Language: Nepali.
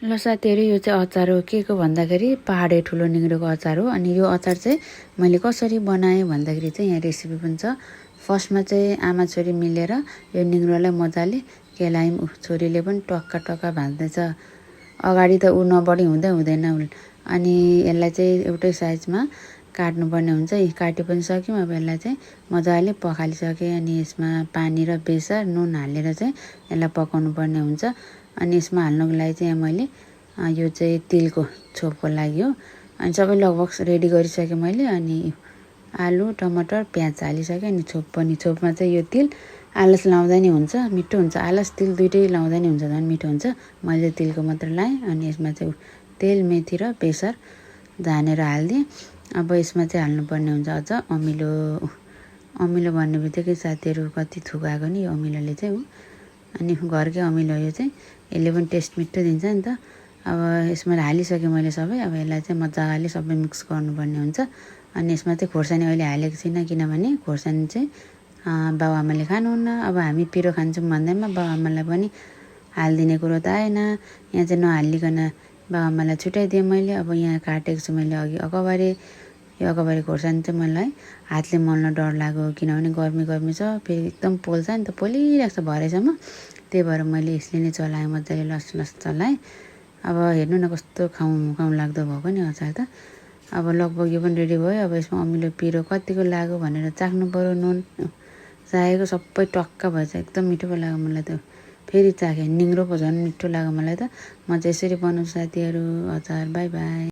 ल साथीहरू, यो चाहिँ अचार हो के को भन्दाखेरि पहाडे ठुलो निङ्ग्रोको अचार हो। अनि यो अचार चाहिँ मैले कसरी बनाएँ भन्दाखेरि चाहिँ यहाँ रेसिपी पनि छ। फर्स्टमा चाहिँ आमा छोरी मिलेर यो निङ्ग्रोलाई मजाले केलायौँ। छोरीले पनि टक्का टक्का भाँच्दैछ। अगाडि त ऊ नबढी हुँदैन। अनि यसलाई चाहिँ एउटै साइजमा काट्नुपर्ने हुन्छ। काटि पनि सक्यौँ। अब यसलाई चाहिँ मजाले पखालिसकेँ। अनि यसमा पानी र बेसार नुन हालेर चाहिँ यसलाई पकाउनु पर्ने हुन्छ। अनि यसमा हाल्नुको लागि चाहिँ मैले यो चाहिँ तिलको छोपको लागि हो। अनि सबै लगभग रेडी गरिसकेँ मैले। अनि आलु टमाटर प्याज हालिसकेँ। अनि छोपमा चाहिँ यो तिल आलस लाउँदा नि हुन्छ, मिठो हुन्छ। आलस तिल दुइटै लाउँदा नि हुन्छ, झन् मिठो हुन्छ। मैले तिलको मात्र लाएँ। अनि यसमा चाहिँ तेल मेथी र बेसार झानेर हालिदिएँ। अब यसमा चाहिँ हाल्नुपर्ने हुन्छ अझ अमिलो। अमिलो भन्ने बित्तिकै साथीहरू कति थुकाएको नि यो अमिलोले चाहिँ हो। अनि घरकै अमिलो यो चाहिँ, यसले पनि टेस्ट मिठो दिन्छ नि त। अब यसमा हालिसकेँ मैले सबै। अब यसलाई चाहिँ मजाले सबै मिक्स गर्नुपर्ने हुन्छ। अनि यसमा चाहिँ खोर्सानी अहिले हालेको छैन, किनभने खोर्सानी चाहिँ बाबुआमाले खानुहुन्न। अब हामी पिरो खान्छौँ भन्दैमा बाबुआमालाई पनि हालिदिने कुरो त आएन। यहाँ चाहिँ नहालिकन बाबुआमालाई छुट्याइदिएँ मैले। अब यहाँ काटेको छु मैले अघि अकबारे। यो अकबारे खोर्सानी चाहिँ मलाई हातले मोल्न डर लाग्यो, किनभने गर्मी छ, फेरि एकदम पोल्छ नि त, पोलिरहेको छ भरेसम्म। त्यही भएर मैले यसले नै चलाएँ, मजाले लस चलाएँ। अब हेर्नु न कस्तो खाउँ लाग्दो भएको नि अचार त। अब लगभग यो पनि रेडी भयो। अब यसमा अमिलो पिरो कतिको लाग्यो भनेर चाख्नु पऱ्यो। नुन चाहेको सबै टक्का भएछ, एकदम मिठो पो लाग्यो मलाई त। फेरि चाखेँ, निङ्ग्रो पो झन् मिठो लाग्यो मलाई त। म चाहिँ यसरी बनाउँछु साथीहरू अचार। By by.